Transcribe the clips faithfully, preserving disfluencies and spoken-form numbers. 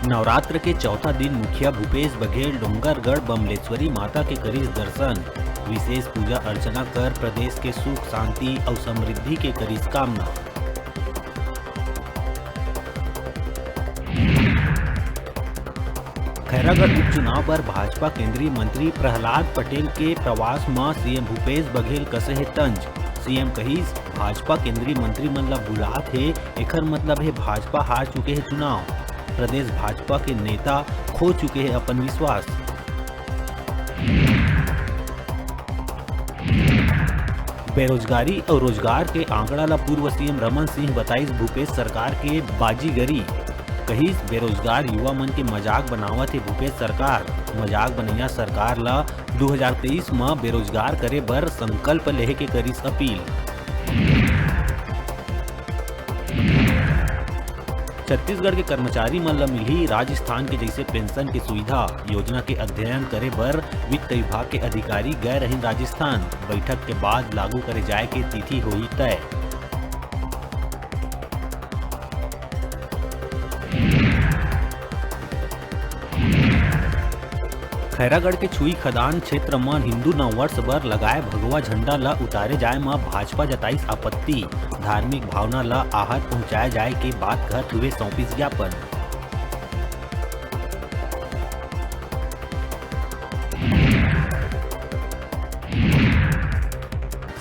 नवरात्र के चौथा दिन मुखिया भूपेश बघेल डोंगरगढ़ बमलेश्वरी माता के करिस दर्शन। विशेष पूजा अर्चना कर प्रदेश के सुख, शांति अउ समृद्धि के करिस कामना। खैरागढ़ उपचुनाव बर भाजपा केंद्रीय मंत्री प्रहलाद पटेल के प्रवास म सीएम भूपेश बघेल कसे हे तंज। सीएम कहिस, भाजपा केंद्रीय मंत्री मन ल बुलात हे, एखर मतलब हे भाजपा हार चुके हे चुनाव। प्रदेश भाजपा के नेता खो चुके हे अपन विश्वास। बेरोजगारी अउ रोजगार के आंकड़ा ल पूर्व सीएम रमन सिंह बताइस भूपेश सरकार के बाजीगरी। कहिस, बेरोजगार युवा मन के मजाक बनावत हे भूपेश सरकार। मजाक बनैया सरकार ल दू हजार तेईस म बेरोजगार करे बर संकल्प लेहे के करिस अपील। छत्तीसगढ़ के कर्मचारी मन ल मिलही राजस्थान के जइसे पेंशन के सुविधा। योजना के अध्ययन करे बर वित्त विभाग के अधिकारी गए रहिन राजस्थान। बैठक के बाद लागू करे जाए के तिथि होही तय। खैरागढ़ के छुई खदान क्षेत्र म हिंदू नववर्ष बर लगाए भगवा झंडा ल उतारे जाए म भाजपा जताइस आपत्ति। धार्मिक भावना ल आहत पहुंचाए जाए के बात कहत हुए सौंपिस ज्ञापन।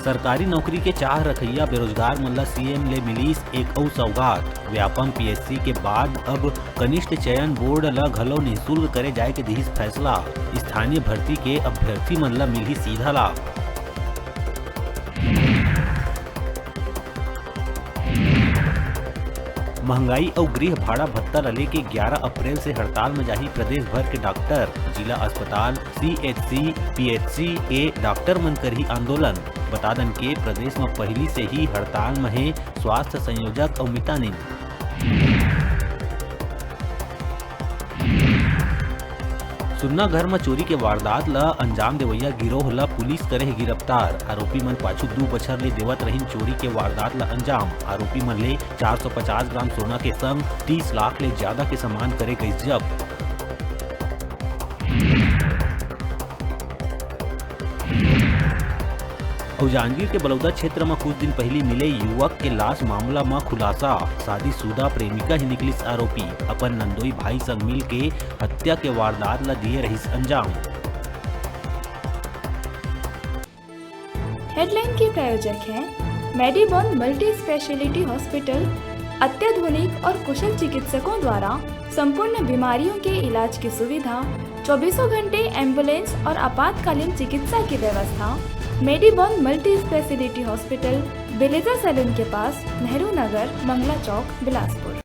सरकारी नौकरी के चाह रखइया बेरोजगार मन ल सीएम ले मिलिस एक अउ सौगात। व्यापम पीएससी के बाद अब कनिष्ठ चयन बोर्ड ल घलो निःशुल्क करे जाए के दिहिस फैसला। स्थानीय भर्ती के अभ्यर्थी मन ल मिलही सीधा लाभ। महंगाई अउ गृह भाड़ा भत्ता ल लेके ग्यारा अप्रैल से हड़ताल म जाही प्रदेश भर के डॉक्टर। जिला अस्पताल, सीएचसी, पीएचसी के डॉक्टर मन करही आंदोलन। बता दन के प्रदेश म पहिली से ही हड़ताल म हे स्वास्थ्य संयोजक अउ मितानिन। सुन्ना घर म चोरी के वारदात ल अंजाम देवइया गिरोह ल पुलिस करे हे गिरफ्तार। आरोपी मन पाछू दू बछर ले देवत रहिन चोरी के वारदात ल अंजाम। आरोपी मन ले चार सौ पचास ग्राम सोना के संग तीस लाख ले ज्यादा के सामान करे गइस जब्त। अउ जांजगीर के बलौदा क्षेत्र म कुछ दिन पहिली मिले युवक के लाश मामला म खुलासा। शादीशुदा प्रेमिका ही निकलिस आरोपी। अपन नंदोई भाई संग मिल के हत्या के वारदात ल दिए रहिस अंजाम। हेडलाइन के प्रायोजक हैं मेडीबॉन मल्टी स्पेशलिटी हॉस्पिटल। अत्याधुनिक और कुशल चिकित्सकों द्वारा संपूर्ण बीमारियों के इलाज की सुविधा, चौबीसों घंटे एम्बुलेंस और आपातकालीन चिकित्सा की व्यवस्था। मेडीबॉन मल्टी स्पेशलिटी हॉस्पिटल, बेलेजा सैलून के पास, नेहरू नगर, मंगला चौक, बिलासपुर।